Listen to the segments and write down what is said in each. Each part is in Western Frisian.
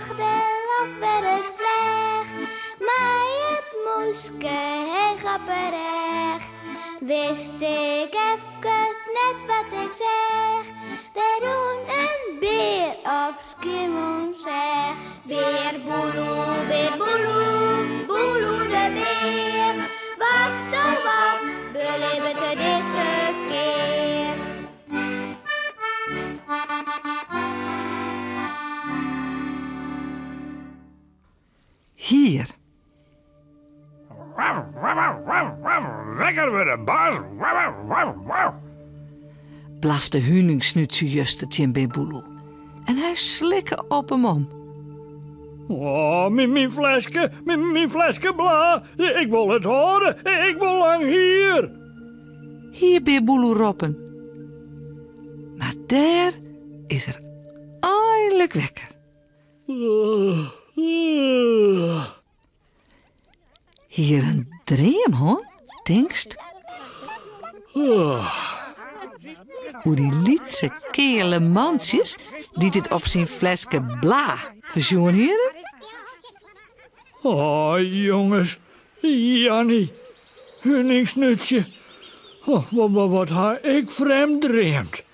lacht en loft wer ris fleach. Mei it mûske heech op 'e rêch. Wist ik efkes net wat ik seach. Der rûn in bear op Skiermûntseach. Bear Boeloe, bear Boeloe, Boeloe de bear. Wat oh wat belibbet er dizze kear? Hier. Wekker wurde, baas! Blafte Huningsnútsje juster tsjin Bear Boeloe. En hy slikke op him om. Oh, myn fleske, myn fleske bla. Ik wol it hâlde, ik wol lang hier. Hie Bear Boeloe roppen. Mar dêr is er einlik wekker. Hie er in dream hân, tinkst? Oer dy lytse keale mantsjes dy't it op syn fleske bla fersjoen hiene? Oh, jonges, Janny, Huningsnútsje, oh, wat, wat ha ik frjemd dreamd.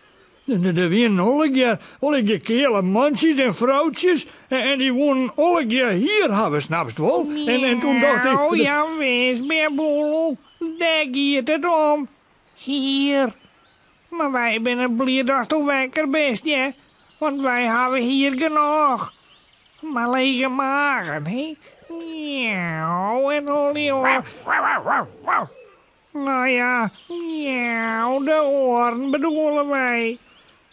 Der wienen allegear allegear keale mantsjes en froutsjes en dy woenen allegear hier hawwe, snapst wol? En, en toen dacht ik... Oh, jawis, Bear Boeloe, dêr giet it om. Hier. Mar wy binne bliid datsto wekker bist, hear. Want wy hawwe hier genôch. Mar lege magen, hè? Miauw, en al dy oaren. No ja, miauw, de oaren bedoele wy.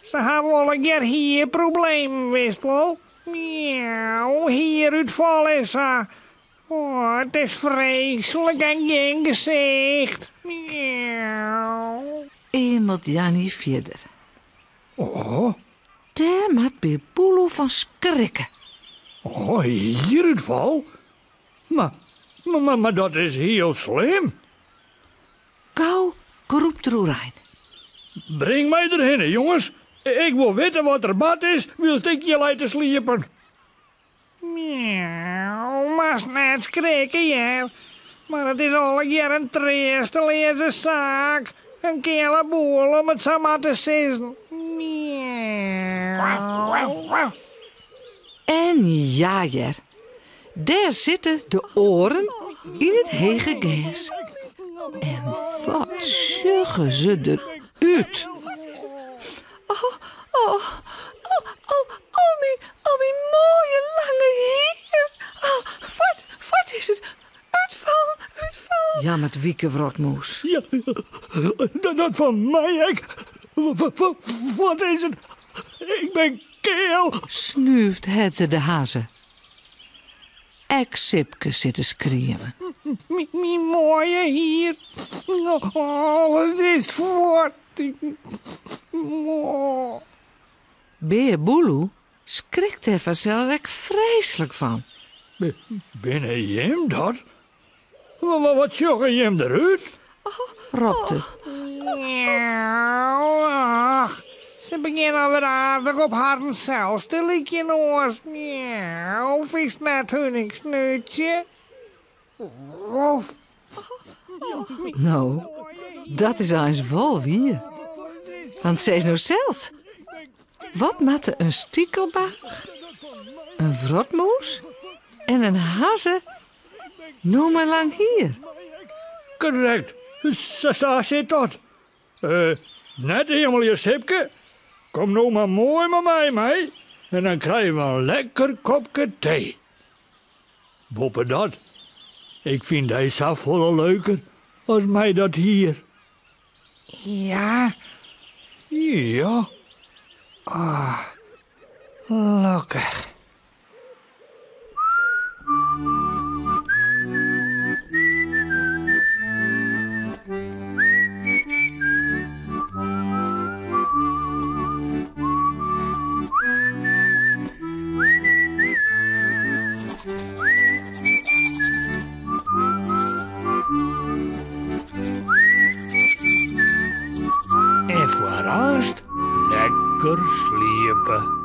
Se hawwe allegear hierproblemen, witst wol. Miauw, hierútfal en sa. Oh, it is freeslik en gjin gesicht. Miauw. Eamelt Janny fierder. Oh. Dêr moat Bear Boeloe fan skrikke. Oh, hierútfal? Mar, mar, mar dat is hiel slim. Gau krûpt er oerein. Bring my derhinne, jonges. Ik wol witte wat der bard is wylst ik hjir lei te sliepen. Miauw, moatst net skrikke, hear. Mar it is allegear in treasteleaze saak. In keale boel, om it sa mar te sizzen. Miauw. En ja hear, dêr sitte de oaren yn it hege gers. En wat sjogge se der út! Oh, oh, oh, al, al myn, al myn moaie lange hier. Oh, fuort, fuort is it. Utfal, utfal. Jammert Wieke Wrotmûs. Ja, dat fan my ek. Wat is it? Ik bin keal. Snuift Hedze de Hazze. Ek Sipke sit te skriemen. Myn moaie hier. Alles is fuort. Bear Boeloe skrikt dêr fansels ek freeslik fan. Binne jim dat? Wat sjogge jim derút? Ropt er. Miauw, ach, se begjinne alwer aardich op harren sels te lykjen oars. Miauw, fynst net, Huningsnútsje? Woef. No, dat is eins wol wier. Want sis no sels, wat moatte in stikelbaarch, in wrotmûs en in hazze no mei lang hier? Korrekt, sa sit dat. Net eamelje, Sipke. Kom no mar moai mei my mei en dan krije we in lekker kopke tee. Boppedat, ik fyn dy safolle leuker as my dat hier. Ja? Ja. Oh, lokkich. En foar aanst lekker sliepe.